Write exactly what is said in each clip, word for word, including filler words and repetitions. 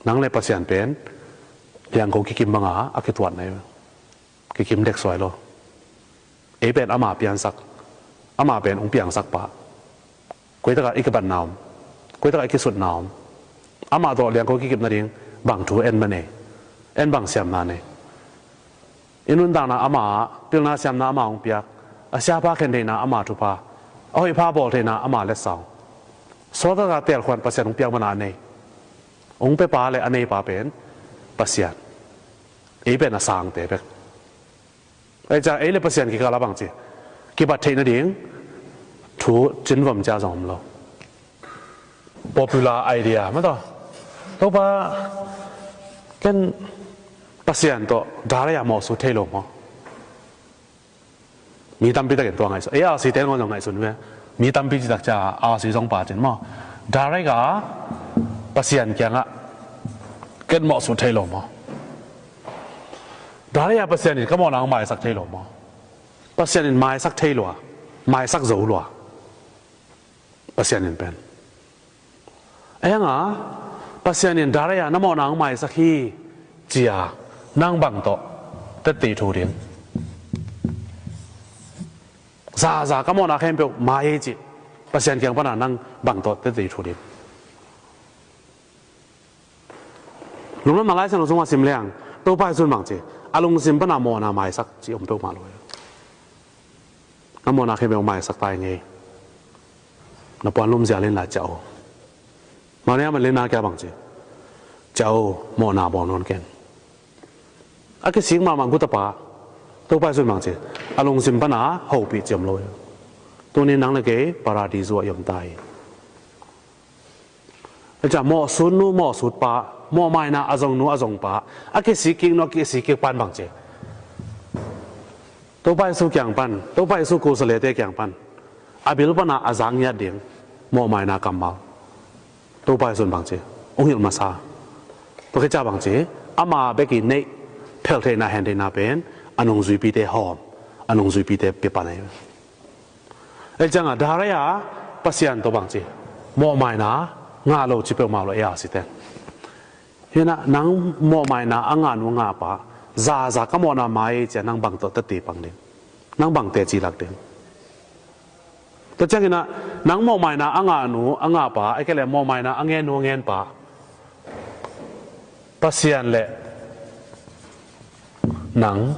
Nang le Pasian pen liangko kikim banga a kituat na hi. Kikim deksuai lo. Ei pen ama piansak, ama pen hong piangsak pa. Koi takah i kibatna om, koi takah i kisutna om. Amah tawh liangko kikim nading bang thu en na nei, en bang siamna nei. I nuntakna ama, pilna siamna ama hong piak, a siapa khen theihna ama thupha, a hoihpha bawl theihna ama letsong. Sawltak a teelkhuan Pasian hong piak mana a nei. Hong pepa le a neipa pen Pasian. Ei pen a sangte bek. Ei ciang ei le Pasian kikal a bangci kibat theih nading thu cinvom cia zong om lo. Popular idea mah tawh, Topa, ken Pasian tawh direct a mawhsut thei lo maw? Mi tampi takin tua ngaihsun, A R C te ngawn zong ngaihsun ve. Mi tampi citak cia A R C zong pa cin maw, direct a Pasian kiangah ken mawhsut thei lo maw? Direct a Pasian in ka mawhna hong maisak thei lo maw? Pasian in maisak thei lua, maisak zo lua. Pasian in pen, a hianga Pasian in direct a na mawhna hong maisak hi cia nang bang tawh tette thu ding. Zaza ka mawhna khempeuh mai ei ci Pasian kiang pana nang bang tawh tette thu ding. Lungdamna Lai Siangtho sungah sim leng, Topa Jesuh in bangci, a lungsim pana mawhna maisak ci om peuhmah lo. Na mawhna khempeuh maisak ta ing ei. Na puan lumzial inla ciah o. Mariam a lena kia bangci, ciah o, mawhna bawl nawn ken. A kisik mahmah gutapa Topa Jesuh in bangci, a lungsim pana hopih ci om lo. Tuni nang le kei Paradisu ah i om ta hi. Aca mawhsut nu, mawhsut pa, mawhmaina a zong nu, a zong pa, a kisik kik nu, a kisik kik pan bangci, Topa Jesuh kiang pan, Topa Jesuh kusalete kiang pan a bil pana a zak ngiat ding mawhmaina kammal Topa Jesuh in bangci hong hilh masa. Tua khit ciang bangci, ama bek i neih pheltheihna, hentheihna pen a nungzuipite hawm, a nungzuipite pia pan ahi. Ei ciangah direct a Pasian tawh bangci mawhmaina ngah lo ci peuhmah lo ei a site. Hinah nang mawhmaina a ngah nu ngah pa, zaza ka mawhna mai ei cia nang bang tawh tette pang ding, nang bang teci lak ding. Tua cianginah nang mawhmaina a ngah nu a ngah pa, ei kei le mawhmaina a ngen nu a ngen pa, Pasian le nang,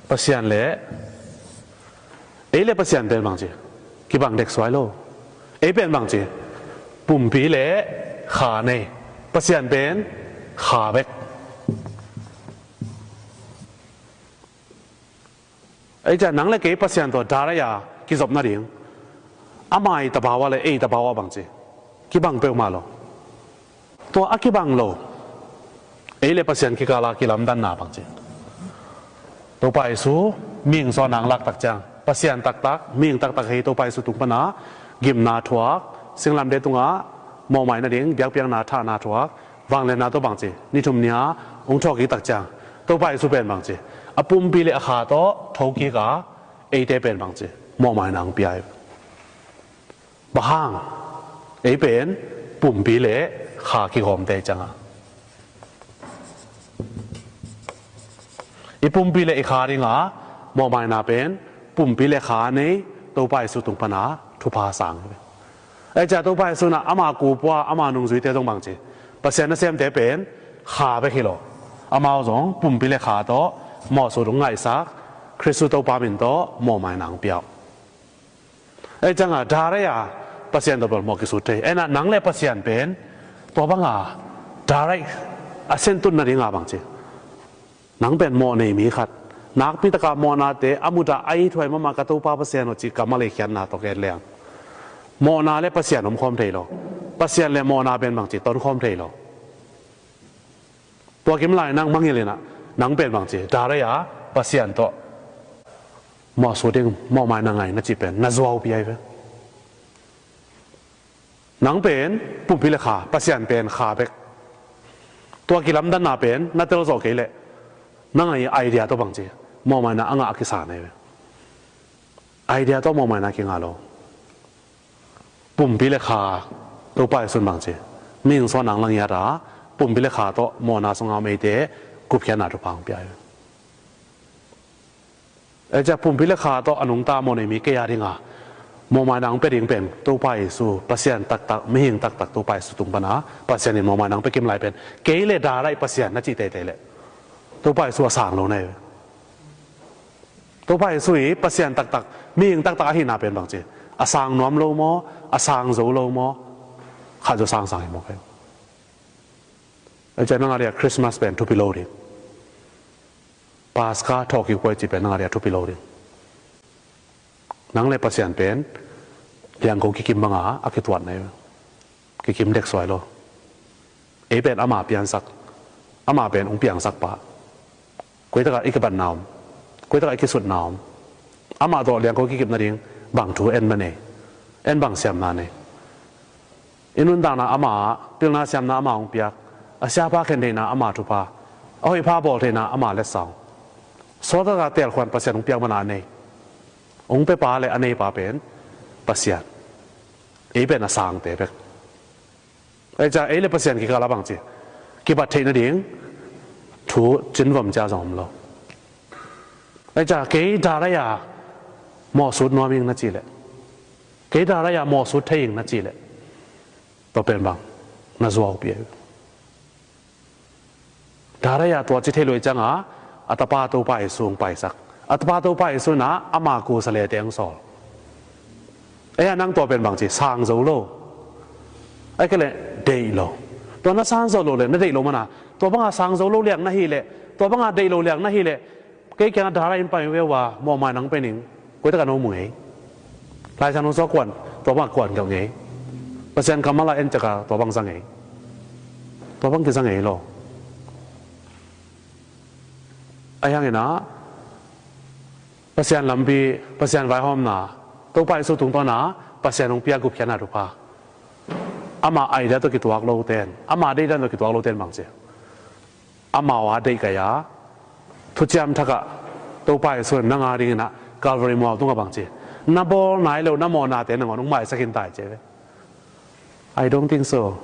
Pasian le, ei le Pasian pen bangci kibang deksuai lo. Ei pen bangci pumpi le kha nei. Pasian pen kha bek. Ei ciang nang le kei Pasian tawh direct a kizop nading, ama i tabawa le ei tabawa bangci kibang peuhmah lo. Tua a kibang lo, ei le Pasian kikala kilamdanna bangci, Topa Jesuh mihing suahna hong laktak ciang, Pasian taktak, mihing taktak hei Topa Jesuh tung pana gimna thuak, singlamteh tungah mawhmai nading biakpiakna thahna thuak, vangliatna tawh bangci ni thum ni-a hong thawhkiktak ciang, Topa Jesuh pen bangci a pumpi le a kha tawh thokik a, eite pen bangci mawhmaina hong pia hi. Bang hang? Ei pen pumpi le kha kigawmte cianga, i pumpi le i kha dinga mawhmaina pen pumpi le kha nei Topa Jesuh tung pana thupha sang hi. Ei cia Topa Jesuh na ama kupua ama nungzuite zong bangci, Pasian nasemte pen kha bek hi lo, amau zong pumpi le kha tawh mawhsut hong ngaihsak, Khristu Topa min tawh mawhmaina hong pia uh. Ei cianga direct a Pasian tawh bel mawh kisut thei. Ei na nang le Pasian pen tua banga direct a sentut nadinga bangci, nang pen mawh nei mi khat, nakpi taka mawhnate a muta a ithuai mahmah ka Topa Pasian aw ci kammal ei khiatna tawh ken leng, mawhna le Pasian omkhawm thei lo. Pasian le mawhna pen bangci tonkhawm thei lo. Tua kimlai nang mangngilh inah nang pen bangci direct a Pasian tawh mawhsut ding mawhmaina ngai na cih pen na zuaupi ahi ve. Nang pen pumpi le kha, Pasian pen kha bek. Tua kilamdanna pen na telzawh kei leh nang a idea tawh bangci mawhmaina a ngah a kisa na hi ve. Idea tawh mawhmaina kingah lo. Pumpi le kha Topa Jesuh in bangci mihing suahna hong la ngiat a, pumpi le kha tawh mawhna sungah om eite gupkhiatna thupha hong pia hi. Ei cia pumpi le kha tawh a nungta mawhnei mi kei a dinga mawhmaina hong pia ding pen Topa Jesu, Pasian taktak, mihing taktak Topa Jesu tung pana Pasian in mawhmaina hong pia kim lai pen kei le Darai Pasian na cih teitei leh Topa Jesu a sang lo na hi. Topa Jesu i Pasian taktak, mihing taktak ahihna pen bangci, a sang nuam lo maw, a sang zo lo maw, khat zo sangsang hi maw kei. Ei cia nang a dia Christmas pen thupi lo ding. Paska thawhkik puai ci pen nang a dia thupi lo ding. Nang le Pasian pen liangko kikim banga a kituat na hi. Kikim dek suai lo. Ei pen ama piansak, ama pen hong piangsak pa. Koi takah i kibatna om, koi takah i kisutna om. Amah tawh liangko kikim nading bang thu en ba nei, en bang siamna nei. I nuntakna ama ah pilna siamna ama hong piak, a siapa khen theihna ama thupha, a hoihpha bawl theihna ama letsong. Sawltak a teelkhuan Pasian hong piak mana a nei, hong pepa le a neipa pen Pasian. Ei pen a sangte bek. Ei cia ei le Pasian kikal a bangci kibat theih nading thu cinvom cia zong om lo. Ei cia kei Darai a mawhsut nuam ing na cih leh, kei Darai a mawhsut thei ing na cih leh, tua pen bang na zuau pia hi. Darai a tua ci thei lo i cianga a tapa Topa Jesu hong paisak, a tapa Topa Jesu na ama kusa lete hong sawl. Ei a nang tua pen bangci sang zo lo. Ei kei le deih lo. Tua na sang zo lo le na deih lo mana tua banga sang zo lo liang na hi leh, tua banga deih lo liang na hi leh, kei kiangah Darai in pai veu a mawhmaina hong pia ning. Koi takah no mu ngei. Lai Siangtho sung kuan, tua bang kuan gelh ngei. Pasian kammal a en ciaka tua bang za ngei. Tua bang kiza ngei lo. Ahi hangin ah Pasian lampi, Pasian vaihawmna, Topa Jesu tungtawna Pasian hong pia gupkhiatna thupha. Ama idea tawh kituak lo ten, ama deihdan tawh kituak lo ten bangci, amau a deih kai a, thuciam thakah Topa Jesu in nang a dingin ah Calvary mual tungah bangci, na bawl nai lo na mawhnate nangawn hong maisak in tai ci ve. I don't think so.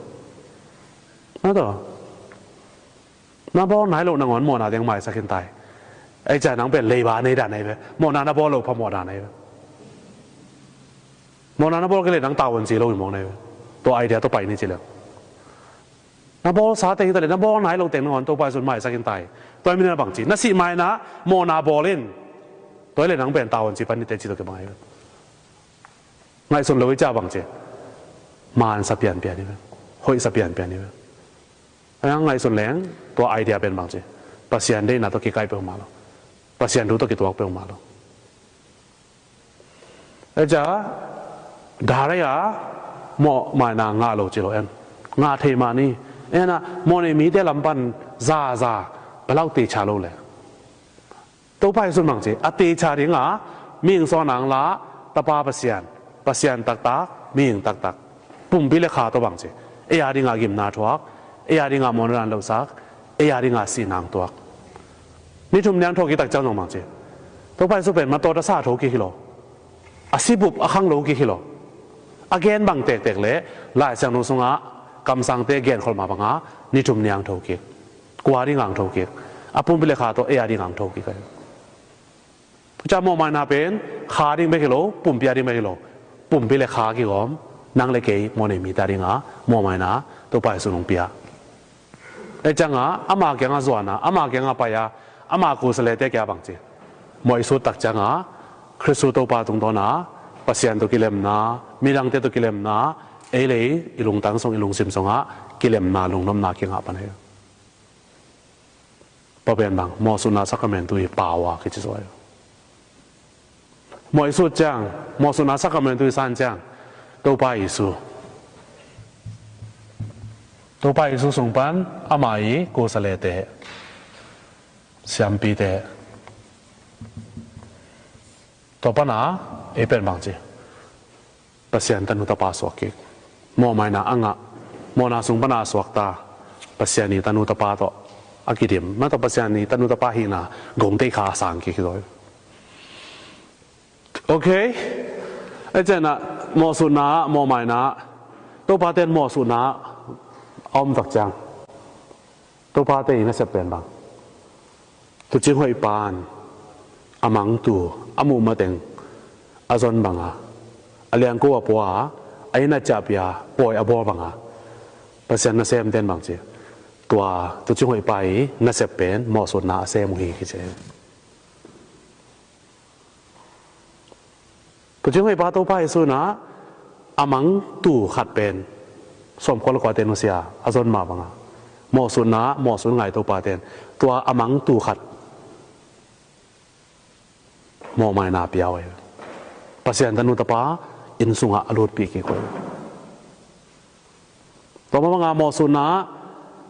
Na tawh na bawl nai lo nangawn mawhnate hong maisak in tai. Ei cia nang pen leiba nei dan ahi ve. Mawhna na bawl lo pha mawhna nei ve. Mawhna na bawl kei le nang tavuan ci lo hi mawk nei ve. Tua idea tawh pai ni ci le. Na bawlsate hi ta le na bawl nai lo teng nangawn Topa Jesu in maisak in tai. Tua hi mi na bangci, na sih maina mawhna bawl in. Tua hi le nang pen tavuan ci pan ni te ci tawh kibang ahi ve. Ngaihsun lo i cia bangci, mansa pianpian hi ve. Hoihsa pianpian hi ve. Ahi hang ngaihsun leng tua idea pen bangci, Pasian deihna tawh kikaih peuhmah lo. Pasian thu tawh kituak peuhmah lo. Ei cia Darai a mawhmaina ngah lo ci lo em? Ngah thei mah ni. Ei na mawhnei mite lam pan zaza, palau techa lo le. Topa Jesu in bangci, a techa dinga mihing suahna hong la Tapa Pasian, Pasian taktak, mihing taktak, pumpi le kha tawh bangci, ei a dinga gimna thuak, ei a dinga mawhna dan losak, ei a dinga sihna hong tuak. Ni thum ni a hong thawhkik tak ciang zong bangci, Topa Jesu pen matawt a sa a thokik hi lo. A sibup a khang lo kik hi lo. A gen bang tektek le Lai Siangtho sungah kamsangte genkholh mah banga ni thum ni a hong thokik. Kua dinga hong thokik? A pumpi le kha tawh ei a dinga hong thokik ahi. Tua ciang mawhmaina pen kha ding bek hi lo, pumpi a ding bek hi lo. Pumpi le kha kigawm, nang le kei mawhnei mite a dinga mawhmaina Topa Jesu in hong pia. Ei cianga ama kiangah zuana, ama kiangah pai a, ama kusa lete kia bangci, mawh i sut tak cianga Khristu Topa tungtawna Pasian tawh kilemna, midangte tawh kilemna, ei le ei i lungtang sung, i lungsim sungah kilemna, lungnopna kingah pan hi. Tua pen bang mawhsutna sakramentu i pau a kici zaw hi. Mawh i sut ciang, mawhsutna sakramentu i san ciang, Topa Jesu, Topa Jesu sung pan ama i kusa lete, siampite, tua pana ei pen bangci, Pasian tanu tapa suak kik. Mawhmaina a ngah, mawhna sung pana a suakta Pasian i tanu tapa tawh a kidim. Mah tawh Pasian i tanu tapa hihna gongtei kha a sang kik hi zaw hi. Ok. Ei ciangin ah mawhsutna, mawhmaina, Topa ten mawhsutna A om tak ciang Topa te i nasep pen bang, tuucing hoih pan a mangtu a muh mateng a zon banga, a liangko a pua a, a inn a ciahpih a, pawi a bawl banga Pasian nasem ten bang ci, tua tuucing hoih pa i nasep pen mawhsutna a sem uh hi kici. Tuucing hoih pa Topa Jesu in a mangtu khat pen sawmkua le kua te nusia a zon mah banga mawhsutna, mawhsut ngai Topa ten tua a mangtu khat mawhmaina pia uh hi. Pasian tanu tapa inn sungah a lutpih kik uh hi. Tua mah banga mawhsutna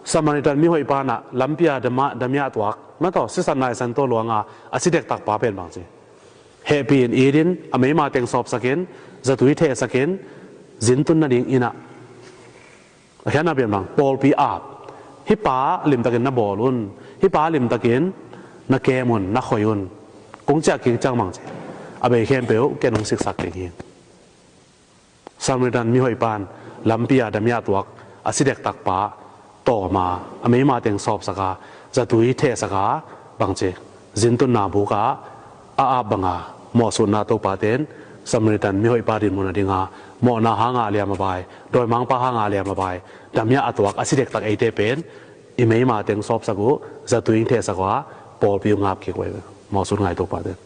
Samaritan mihoih pa in a lampi a damia, damia tuak, mataw, sisan naisan tawh luanga a si dektak pa pen bang ci, hehpih in, it in, a meima teng sawpsak in, zatui thehsak in, zintun nading inn ah, a khiatna pen bang, pawlpi ap, hih pa limtakin na bawl un, hih pa limtakin na kem un, na khoi un, kong ciah kik ciang bang ci, a bei khempeuh ken hong siksak ding hi. Samaritan mihoih pan lampi a damia tuak, a si dektak pa, tawma, a meima teng sawpsak a, zatui thehsak a, bang ci, zintunna buk ah a ap banga mawhsutna Topa ten Samaritan mihoih pa dinmun a dinga mawhna hanga a liam a bai, dawimangpa hanga a liam a bai, damia a tuak, a si dektak eite pen i meima teng sawpsak uh, zatui thehsak uh a, pawlpi uh ngap kik uh hi. Mawhsut ngai Topa ten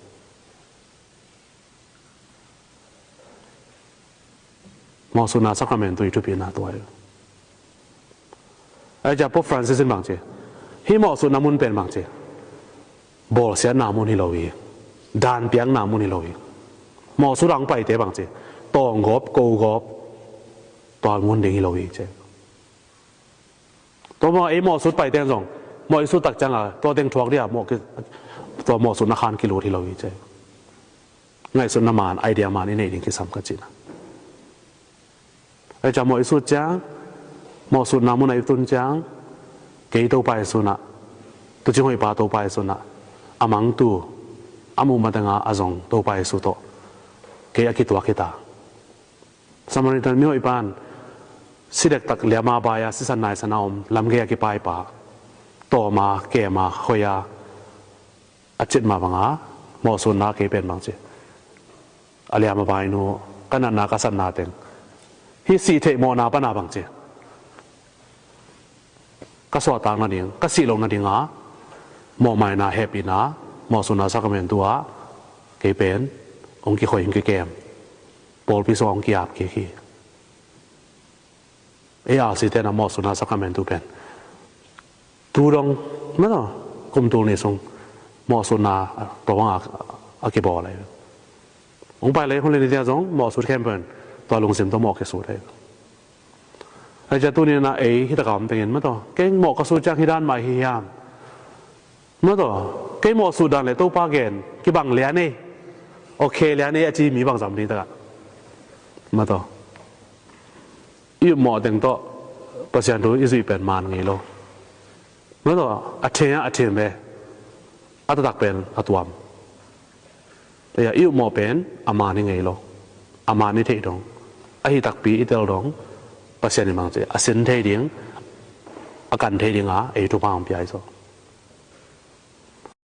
mawhsutna sakramentu i thupina tua hi. Ahi ciang Pope Francis in bang ci, hih mawhsutna mun pen bang ci, bawlsiatna mun hi lo hi, danpiakna mun hi lo hi. Mawhsut a hong paite bang ci, tawnggawp, kogawp, tua mun ding hi lo hi ci. Tua maw, ei mawhsut paite zong mawh i sut tak cianga tua teng thuak dia mawh ki, tua mawhsutna khan kilut hi lo hi ci. Ngaihsutna man, idea man i neih ding kisam ka cihna. Ahi ciang mawh i sut ciang, mawhsutna mun a i tun ciang, kei Topa Jesu in a, tuucing hoih pa Topa Jesu in a, a mangtu, a muh mateng a a zong Topa Jesu tawh kei a kituak hi ta. Samaritan mihoih pan si dektak liama bai-a sisan naisan a om, lamgei a kipaipa, tawma, kema, hoia, a cit mah banga mawhsutna kei pen bang ci, a liama bai nu, ka natna, ka satna teng, hih sih theih mawhna pana bang ci, ka suahtak nading, ka sih loh nadinga mawhmaina, hehpihna, mawhsutna sakramentu ah kei pen hong kikhoi, hong kikem, pawlpi sungah hong ki-ap kik hi. Ei A R C ten a mawhsutna sakramentu pen tu dong, mataw, kum tul nih sung mawhsutna tua banga a kibawl ahi. Hong pai leh hun le ni tia zong mawhsut khempeuh in tua lungsim tawh mawh kisut ahi. Ahi ciang tuni in a ei hi taka om tengin, mataw, kei mawh ka sut ciang hi dan mah hi hiam? Mataw, kei mawh sut dan le Topa gen kibang lian ei, okay lian ei a ci mi bangzah om ding takah, mataw, i upmawh teng tawh Pasian thu i zuih pen man ngei lo. Mataw, a thei a, a thei ve, a taktak pen a tuam. Ei a, i upmawh pen a man hi ngei lo, a man i theih dong, ahi takpi i tel dong, Pasian in bang ci, a sin thei ding, a kan thei dinga ei thupha hong pia hi zaw.